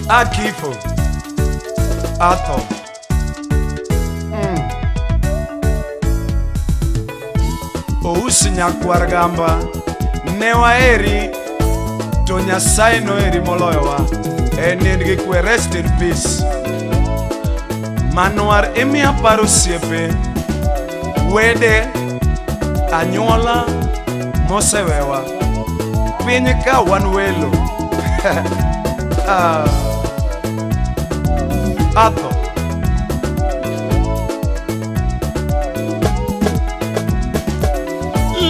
Akifo atho. Ousi nyakwar gamba ne waheri to Nyasaye noheri moloyowa. En gi kwe, rest in peace. Manwar emiya paro osiepe, wede, anyuola mosewewa. Piny ka wan welo. Atho.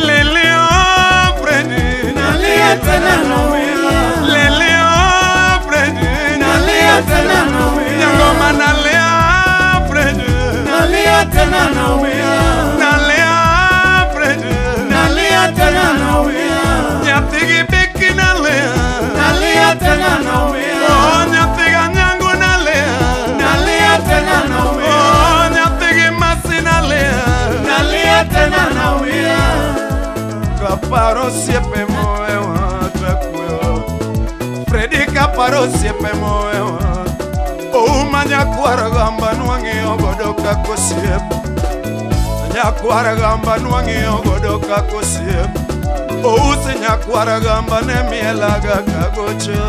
Leleo Freddy, Nalia tena naumia. Leleo Freddy, Nalia tena naumia. Nyangoma nalia Freddy, Nalia tena naumia. Nalia Freddy, Nalia tena naumia. Nyathigi biki nalia, Nalia tena naumia. Oh nyathiga nyangu nalia, Nalia tena naumia. Oh nyathigi masi nalia, Nalia tena naumia. Kaparo osiepe mowewa takweyo. Freddy kaparo osiepe mowewa. Ouma nyakwar gamba nwang'iyo godo kaka osiep. Nyakwar gamba nwang'iyo godo kaka osiep. Ousi nyakwar gamba ne mielaga kagocho.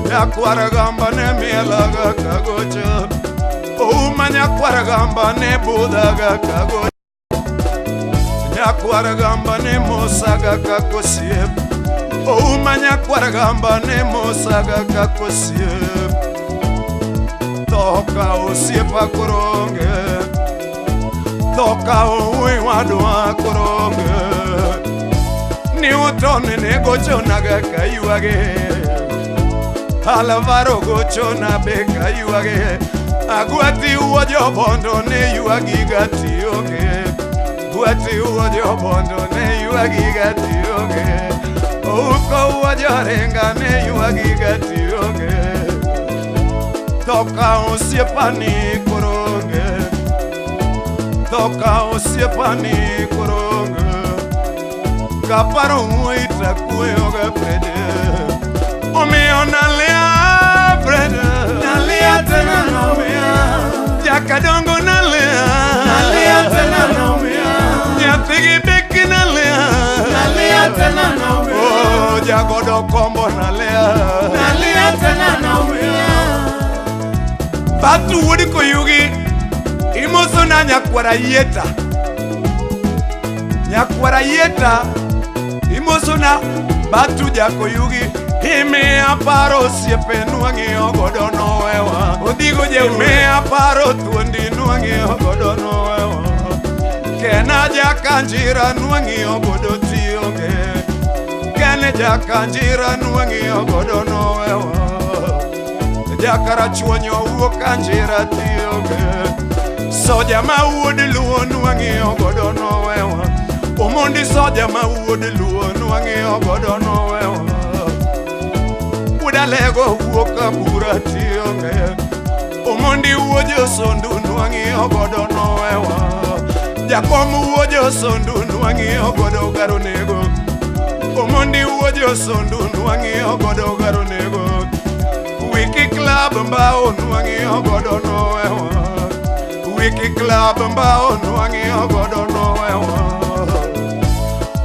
Nyakwar gamba ne mielaga kagocho. Ouma nyakwar gamba ne budhaga kagocho. Nyakwar gamba ne mosaga kaka osiep. Ouma nyakwar gamba ne mosaga kaka osiep. Toka osiepa koronge, toka owe wadwa koronge. Newton ne gochonaga kaywage, Alvaro gochona be kaywage. Agwati wuo jobondo ne ywagi gatioge. Gwati wuo jobondo ne ywagi gatioge. Ouko wuo jorenga ne ywagi gatioge. Toka osiepani koronge, toka osiepani koronge. Kaparo wuoyi takuyoga Freddy. Omiyo nalia Freddy, Nalia tena naumia. Jakadongo nalia, Nalia tena naumia. Nyathigi beki nalia, Nalia tena naumia. Oh jagodo kombo nalia, Nalia tena naumia. Batu wuod koyugi imoso na nyakwara yieta. Nyakwara yieta imoso na batu jakoyugi. Imiya paro osiepe nwang'iyo godo nowewa. Odhigo jeuri. Imiya paro thuondi nwang'iyo godo nowewa. Kena jakanjira nwang'iyo godo tionge. Kene jakanjira nwang'iyo godo nowewa. Jakarachuonyo wuok kanjira tionge. Soja ma wuod luo nwang'iyo godo nowewa. Omondi soja ma wuod luo nwang'iyo godo nowewa. Udalego wuok abura tionge. Omondi wuo josondu nwang'iyo godo nowewa. Jakom wuo josondu nwang'iyo godo garonego. Omondi wuo josondu nwang'iyo godo garonego. Wiki Club mbao nwang'iyo godo nowewa. Wiki Club mbao nwang'iyo godo nowewa.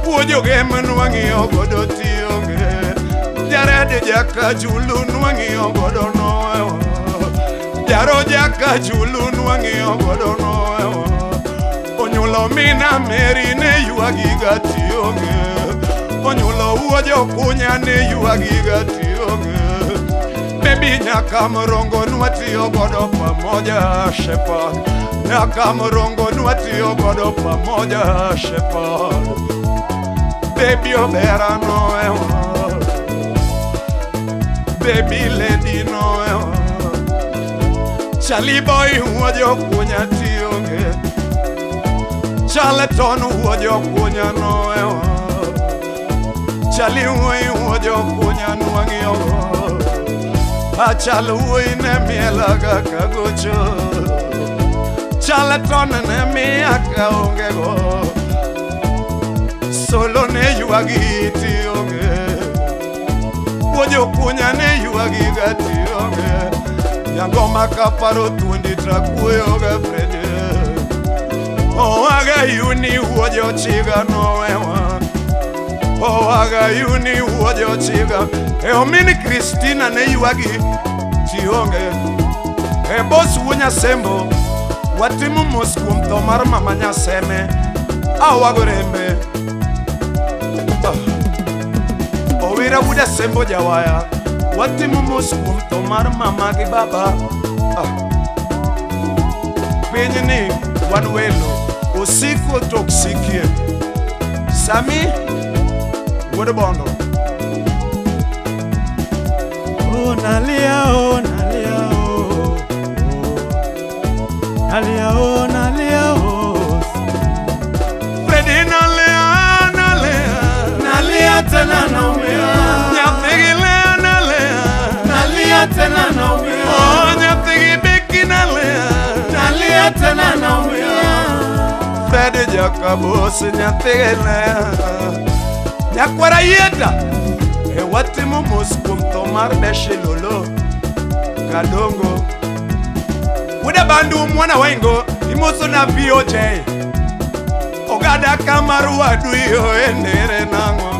Wuo jogem nwang'iyo godo tionge. Jared jakajulu nwang'iyo godo nowewa. Jaro jakajulu nwang'iyo godo nowewa. Onyulo mina Mary ne ywagi gationge. Onyulo wuo jokunya ne ywagi gationge. Baby nyaka morongo nwatiyo godo pamoja Shepherd. Nyaka morongo nwatiyo godo pamoja Shepherd. Baby obera nowewa. Baby lady nowewa. Charlie boy wuo jokunya tionge. Charlton wuo jokunya nowewa. Charlie wuo jokunya nwang'iyo. Achal wuoyi ne mielaga kagocho. Charlton ne miya kaonge go. Solo ne ywagi tionge. Wuojo kunya ne ywagi ga tionge. Jangoma kaparo thuondi trakuoyo ga Fredi. Owaga yuni wuojo chiga nowewa. Owaga yuni wuojo chiga. E omini Kristina ne ywagi tionge. E bos wuo Nyasembo watimo mos kuom tho mar mama Nyaseme. Awago rembe. Owira wuda Sembo jawaya watimo mos kuom tho mar mama gi baba. Pinyni wan welo osiko tok sikie. Sami wuod Bondo. Oh nalia, oh nalia, oh nalia, oh nalia, oh Fredi nalia, nalia, nalia tena naumia. Nyathigi lea nalia, nalia tena naumia. Oh nyathigi beki nalia, nalia tena naumia. Fredi Jakabos nyathigi lea. Nyakwara yieta. E watimo mos kuom tho mar Beshe Lolo Kadongo. Wuda bandu mwana waingo imoso na VOJ. Ogada kamaru wadu yo enere nang'o.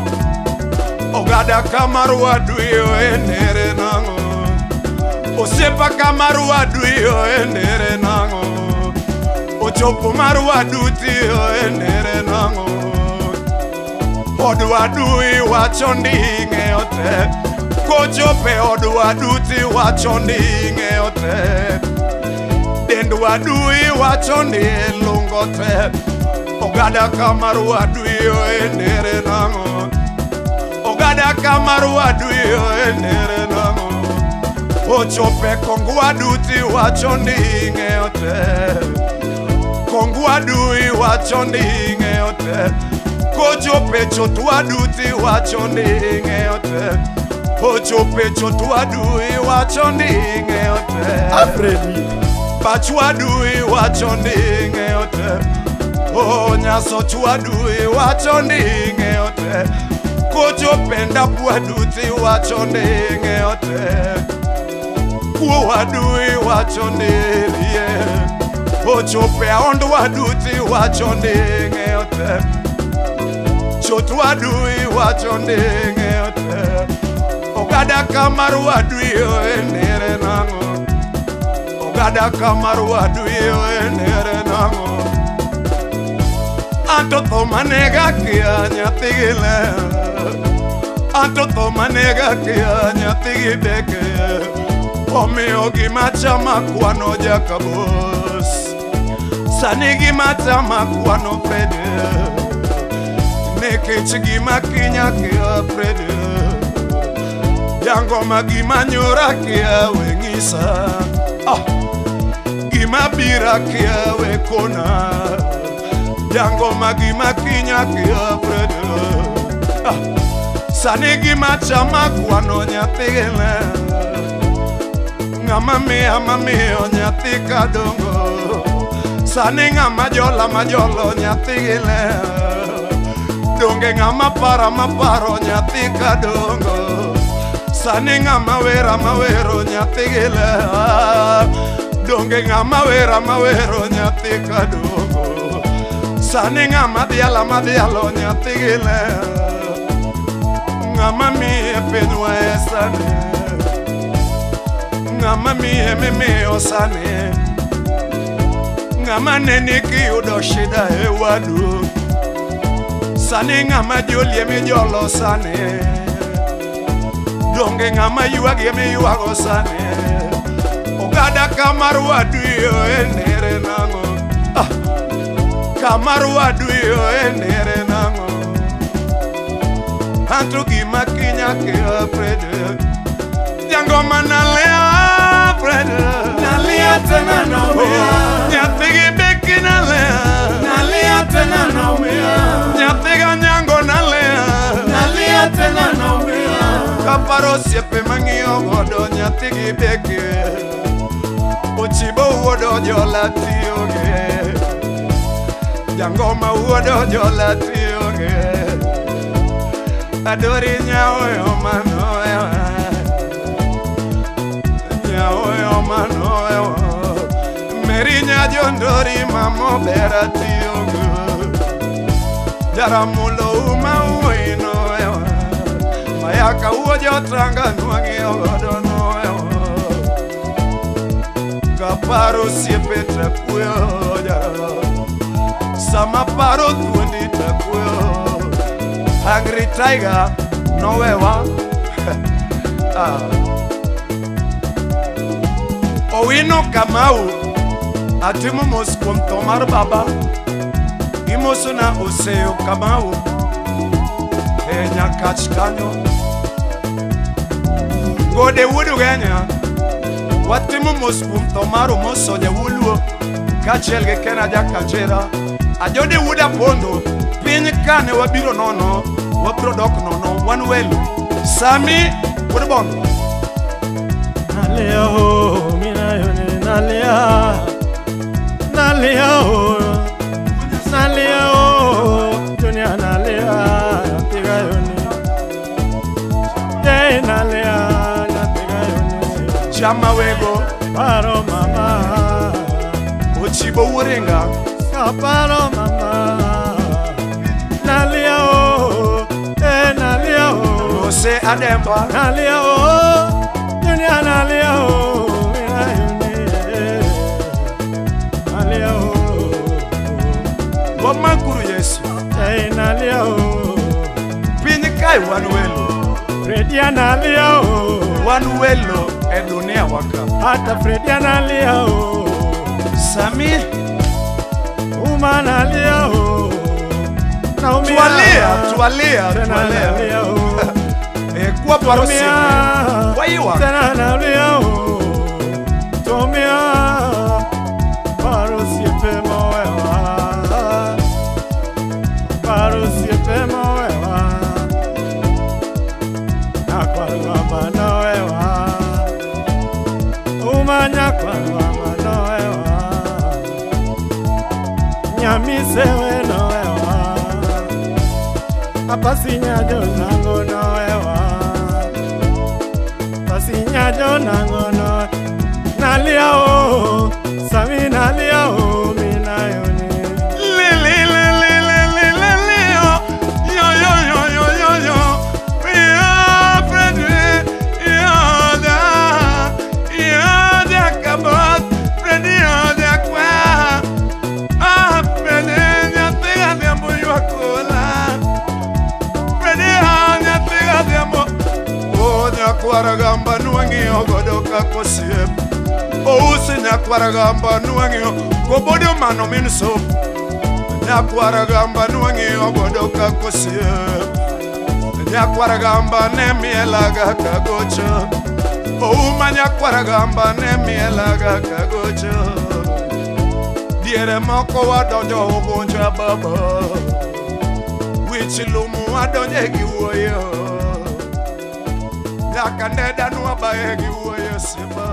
Ogada kamaru wadu yo enere nang'o. Osiepa kamaru wadu yo enere nang'o. Ochopo maru wadu tiyo enere nang'o. Od wadu iwacho ndi ing'eyo te. Kochope od wadu tiwacho ndi ing'eyo te. Dend wadu iwacho ndi lungo te. Ogada kamaru wadu yo enere nang'o. Ogada kamaru wadu yo enere nang'o. Ochope kongu wadu tiwacho ndi ing'eyo te. Kongu wadu iwacho ndi ing'eyo te. Kochope chot wadu tiwacho ndi ing'eyo te. Ochope chot wadu iwacho ndi ing'eyo te. Afredi Pach wadu iwacho ndi ing'eyo te. O nyasoch wadu iwacho ndi ing'eyo te. Kochope ndap wadu tiwacho ndi ing'eyo te. Kuo wadu iwacho ndi rie. Ochope aond wadu tiwacho ndi ing'eyo te. Chot wadu iwacho ndi ing'eyo te. Ogada kamaru wadu yo enere nang'o. Ogada kamaru wadu yo enere nang'o. Anto tho manega kia nyathigi le. Anto tho manega kia nyathigi beke. Omiyo gima chama kwano Jakabos. Sani gima chama kwano Fredi. Nikech gima kinya kia Fredi. Jangoma gima nyora kia we ng'isa. Gima bira kia we kona. Jangoma gima kinya kia Fredi. Sani gima chama kwano nyathigi le. Ng'ama miya mamiyo nyathi kadongo. Sani ng'ama jola majolo nyathigi le. Donge ng'ama para maparo nyathi kadongo. Sani ng'ama wera mawero nyathigi le. Donge ng'ama wera mawero nyathi kadongo. Sani ng'ama dhiala madhialo nyathigi le. Ng'ama miye pinywa e sani. Ng'ama miye mimiyo sani. Ng'ama neni kiyudo shida e wadu. Sani ng'ama jolie mijolo sani. Donge ng'ama ywagie miywago sani. Ogada kamaru wadu yo enere nang'o. Kamaru wadu yo enere nang'o. Anto gima kinya kia Fredi. Jangoma nalea Fredi. Nalia tena naumia. Nyathigi beki nalea. Nalia tena naumia. Nyathiga nyango nalea. Nalia tena naumia. Kaparo osiepe mang'iyo godo nyathigi beki. Ochibo wuod Ojola tiyoge. Jangoma wuod Ojola tiyoge. Adori nyaoyo manoyo. Jondori mamo bera tiyogo Jaramulo uma uino ewa Mayaka uo jotanga nuang'io godo no ewa Kaparo osiepe takuyo jara Sama paro thuondi takuyo Hungry Tiger nowewa. Owino Kamau atimo mos kuom tho mar baba. Imosona Oseyo Kamau e Nyakach kanyo. Gode wuod Ugenya watimo mos kuom tho mar Omoso jawuoluo kaachiel gi Kena Jakachera. Ajode wuod Apondo piny kane wabiro nono wabiro dok nono wan welo. Sami wuod Bondo. Nalia ho, minayone, nalia. Nalia ho, nalia ho, dunia nalia, tigayone. Hey nalia, tigayone. Chama wego, paro mama. Ochibo wuringa, paro mama. Nalia ho, hey nalia ho. Jose Ademba, nalia ho. Dunia nalia ho, minayone. Nalia ho. Wamakuru Yesu. Hey nalia ho. Piny kae wan welo. Fredi analia ho. Wan welo e dunia waka. Hata Fredi analia ho. Sami Uma analia ho. Naumia. Tualia, tualia, tualia. Kwa paro siepe. Waiwa. Tena nalia ho. Tumia. Paro siepe moewa. Paro siepe moewa. Nakwarwa manoewa. Uma nyakwarwa manoewa. Nyamisewe noewa. Apasinya jonango noewa. Pasinya jonango no. Nalia o, sami nalia o, minayone. Li li li li li li li li yo yo yo yo yo yo yo. Ya Freddy, ya da, ya da kabot, Freddy ya da kwa. Ah Freddy ya tega de ambo yo akola. Freddy ya tega de ambo. O nyakwaragamba nuang'io godo kakosiep. Ousi nyakwaragamba nuang'io kobodo mano min sop. Nyakwaragamba nuang'io godo kakosiep. Nyakwaragamba ne mielaga kagocho. Ouma nyakwaragamba ne mielaga kagocho. Diere moko wadonjo ugonjwa baba. Wich lumu wadonje gi wuoyo. Nyaka ne danwa bae gi wuoyo seba.